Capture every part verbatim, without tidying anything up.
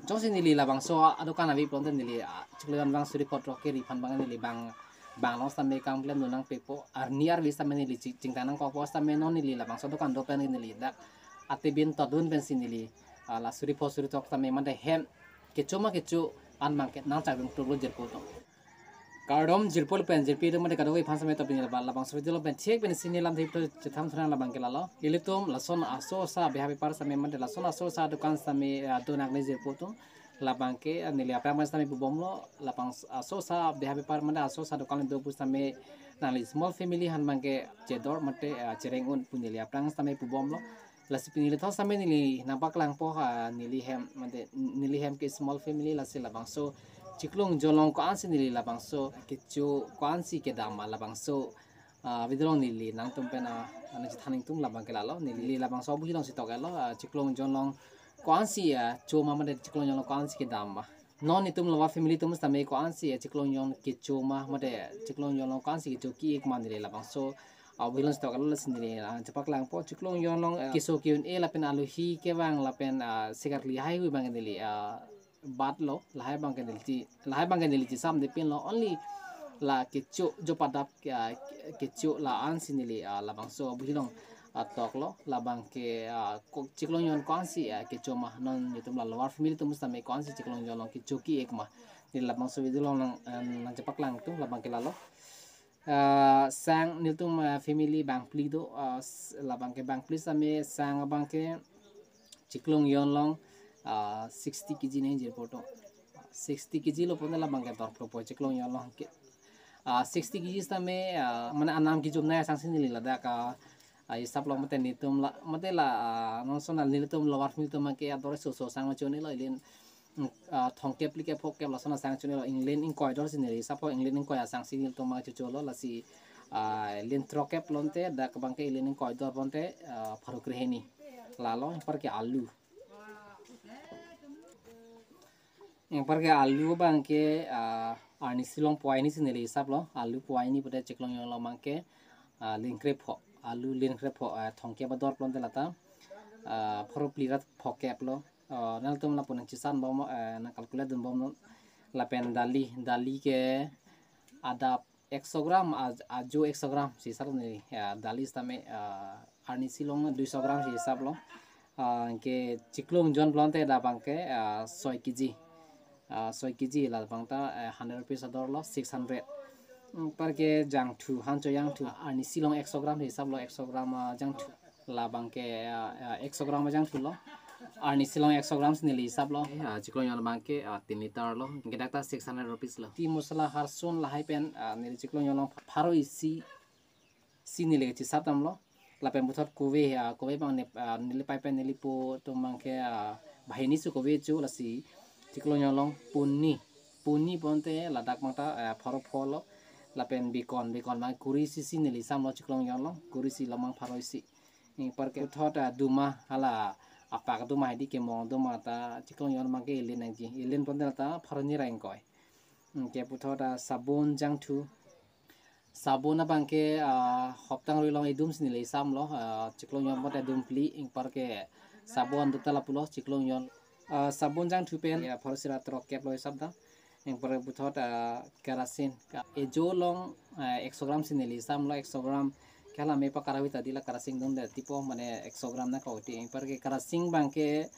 Jongsi neli labangso adokan ave pulote neli, ah, chiklo jon vang suri phongo throk keri aphan abang neli bang, bang along sitame kam klemdun nangpipo. Arni arve sitame neli ching-, chingtang nangkokpo sitame non neli labangso adokan do pen neli dak atebin totdun pensi neli, ah, la suri phongo suri throk sitame mate hem kecho ma kecho an abangke nangchakdun tuklo jirpo atum. Kardom jirpo pen jirpi atum mate kadokave aphan sitame topin labang, labangso video along pen thik pen isi neli lam thip to chetham thunang labangke lalo. Ilitum lason aso asa beha bepar sitame mate lason aso asa dokan sitame, ah, do nangji jirpo atum. Labangke, ah, neli aphrang pen sitame pubomlo, labang s-, aso asa beha bepar mate aso asa dokan do pu sitame nangli small family aphan abangke chedor mate, ah, chereng un pu neli aphrang sitame pubomlo. Lasi pini neli thot sitame neli nangpaklangpo, ah, neli hem mate neli hem ke small family lasi labangso chiklo jon along ko-ansi neli labangso kecho ko-ansi kedam ma labangso, ah, video along neli nangtum pen, ah, nangchethan ingtung labangke lalo. Neli labangso abuhi alongsi tok-etlo, ah, chiklo jon along ko-ansi, ah, cho ma mate chiklo jon along ko-ansi kedam ma. Non netum lower family atum sitame ko-ansi, ah, chiklo jon kecho ma mate chiklo jon along ko-ansi kecho ki-ik ma neli labangso abuhi alongsi tok-etlo lasi neli, ah, chepaklangpo chiklo jon along, ah, keso ke-un-e lapen alohi kevang lapen, ah, sekarkli haihui abangke neli, ah, batlo, lahai abangke neli che, lahai abangke neli chesam de pinlo, only la kecho jo padap ke, ah, kecho la-ansi neli, ah, labangso abuhi along, ah, toklo, labangke, ah, ko-, chiklo jon ko-ansi, ah, kecho ma non netum la lower family atum sitame ko-ansi chiklo jon along kecho ki-ik ma. Neli labangso video along nang, ah, nangchepaklang ingtung labangke lalo. Ah, sang nelitum, ah, family bangphli do, ah, s-, labangke bangphli sitame sang abangke chiklo jon along, ah, sixty K G nangji jirpo atum. Sixty K G lo pon labangke dor phlopo chiklo jon along ke. Ah, sixty K G sitame, ah, mane anam kejum nai asangsi neli ladak, ah, ah, hisap lo mate netum la, mate la, ah, non sonal nelitum lower family atum ke ador soso sang ma cho-un-elo, ilitum mm, ah, thomkep phlikep phokep lason asang cho-un-elo, inglen ingkoi dorsi neli hisap ho, inglen ingkoi asangsi nelitum ma chocholo lasi, ah, len throkkep pulote dak abangke inglen ingkoi dor pulote, ah, pharo krehini. Lalo anparke alu. Anparke alu abangke, ah, arnisi along pua hini si neli hisaplo. Alu pua hini pulote chiklo jon along abangke, ah, len krepho. Alu len krepho, ah, thomkep ador pulote lata, ah, pharo phli ra phokep lo. Ah, nangtum lapu nangchesan bom, eh, nang calculate dun bomlo. Lapen dali, dali ke adap ekso gram, aj-, ajo ekso gram si sar ni, ya, dali sitame, ah, arnisi along duiso gram si hisaplo. Ah, ke chiklo jon pulote labangke, ah, soi K G. Ah, soi K G labang ta, eh, hundred rupees ador lo, six hundred. Anparke jangthu, hancho jangthu, arnisi along ekso gram si hisaplo, ekso gram, ah, jangthu. Labangke, ah, ah, ekso gram ajangthu lo. Arnisi along ekso gram si neli hisaplo. Ah, chiklo jon abangke, ah, tin liter lo. Anke dak ta six hundred rupees lo. Tea masala, harson lahai pen, ah, neli chiklo jon along pharo isi si neli chesap damlo. Lapen puthot kove, ah, kove abang ne, ah, neli pai pen neli po atum abangke, ah, banghini si kove cho lasi chiklo jon along pu hini. Pu hini pulote ladak abang ta, ah, pharo pho lo. Lapen bikon, bikon abang kuri isi si neli samlo chiklo jon along, kuri isi lo abang pharo isi. Anparke puthot, ah, duma, hala apak duma hedi kemong duma ta chiklo jon abangke elen nangji. Elen pulote ta pharo hini ra ingkoi. Anke puthot, ah, sabon jangthu. Sabon abangke, ah, hoptang rui along idum si neli samlo, ah, chiklo jon pulote dum phli, anparke sabon dota lapulo chiklo jon. Ah, sabon jangthu pen, ya, pharo isi ra throkkep lo hisap dam. Anparke puthot, ah, kerasin. Ka-, ejo along, ah, ekso gram si neli samlo, ekso gram. Ke hala me pa karawi ta dila kerasin dun de tipo mane ekso gram nangkok ti. Anparke kerasin abangke,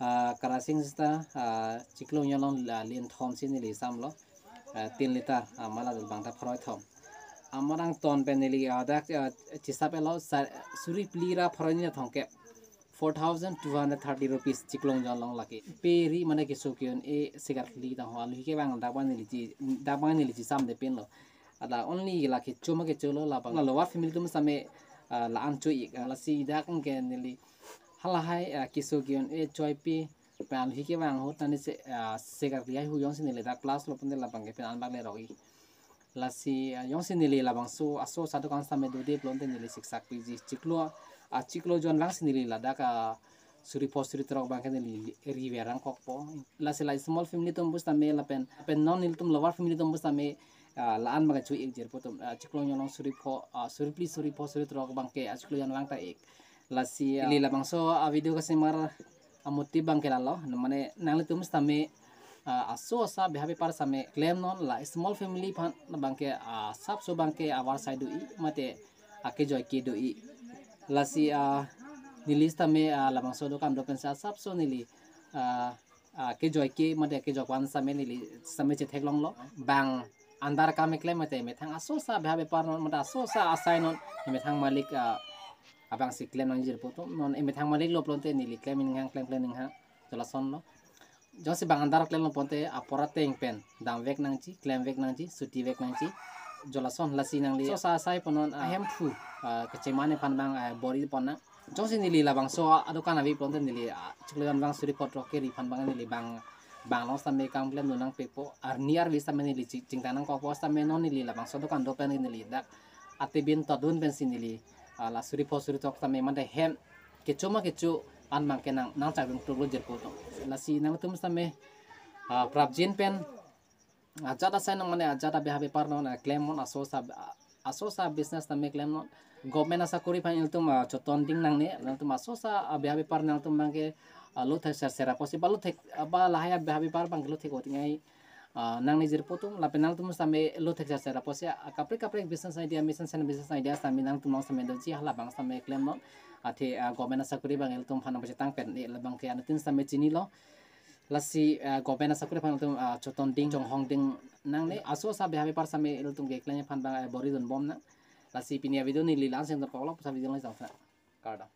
ah, kerasin sita, ah, chiklo jon along la len thom si neli samlo. Ah, tin liter, ah, mala dul abang ta pharo thom. Amat angton pen neli, ah, dak, ah, chesap-etlo sa-, suri phli ra pharo hini thomkep. Four thousand two hundred thirty rupees chiklo jon along lake. Pe ri mane keso ke-un-e sekarkli ta ho, alohi kevang dak abang neli che, dak abang neli chesam de pinlo. Ada only lake cho ma kecho lo labang. La lower family atum sitame, ah, la-an cho-ik, ah, lasi dak anke neli halahai, ah, keso ke-un-e choipi pen alohi kevang ahut ta neli se, ah, sekarkli haihui jongsi neli dak plus lo pulote labangke pen an bak lerok-ik. Lasi, ah, jongsi neli labangso aso asa dokan sitame dode pulote neli siksak piji. Chiklo, ah, chiklo jon vang si neli ladak, ah, suri pho suri throk abangke neli river nangkokpo. Lasi la small family atum pusitame lapen, lapen non nelitum lower family atum pusitame, ah, la-an abangke cho-ik jirpo atum, ah, chiklo jon along suri pho, ah, suri phli suri pho suri throk abangke, ah, chiklo jon vang ta ik. Lasi, ah, neli labangso, ah, video kasemar Amotive abangke lalo, mane nanglitum sitame, ah, aso asa beha bepar sitame klemnon, la small family aphan abangke, ah, asapso abangke avarsai do-i, mate akejoike do-i. Lasi, ah, neli sitame, ah, labangso adokan do pensi asapso neli, ah, ah, kejoike mate kejokvan sitame neli sitame chetheklonglo. Bang andar akam keklem mate methang aso asa beha bepar non, mate aso asa asai non, methang malik, ah, abangsi klem nangji pu atum. Non emethang malik lo pulote neli klem ninghang, klem klem ninghang, jo lasonlo. Jongsi bang andar klemlo pulote apor ateng pen damvek nangji, klemvek nangji, sutivek nangji, jo lason. Lasi nangli aso asa asai pu non, ah, ahemphu, ah, kachemane aphan abang, ah, bor-i pon nang. Jongsi neli labangso adokan ave pulote neli, ah, chiklo jon abang suri phongo throk keri aphan abang neli bang, bang along sitame kam klemdun nangpepo, arni arve sitame neli ching-, chingtang nangkokpo sitame non neli labangso adokan do pen neli dak atibin todun pensi neli, ah, la suri phongo suri throk sitame mate hem kecho ma kecho an abangke nang, nangchakdun truklo jirpo atum. Lasi nangtum sitame, ah, prapjin pen ajat asai non mane ajat abeha bepar non, ah, klemnon aso asa, ah, aso asa business sitame klemnon. Government asakori aphan ilitum, ah, chotonding nangne, nangtum aso asa, ah, beha bepar nangtum abangke, ah, lo thek ser ser apotsi ba lo thek, ah, ba lahai abeha bepar abangke lo thek oting ai, ah, nangne jirpo atum, lapen nangtum sitame lo thek ser ser apotsi, ah, kaprek kaprek business idea, mission sen business idea sitame nangtum along sitame doji, halabang sitame klemnon. Athe, ah, government asakori abang ilitum aphan nangpachetang pen, eh, labangke anuttin sitame chinilo. Lasi, ah, government asakori aphan ilitum, ah, chotonding, chonghongding nangne, aso asa beha bepar sitame ilitum keklem aphan abang, ah, bor-idun bom nang. Lasi pini avideo neli la-ansi dun koklo, puthot video nangli jang sana. Kardom.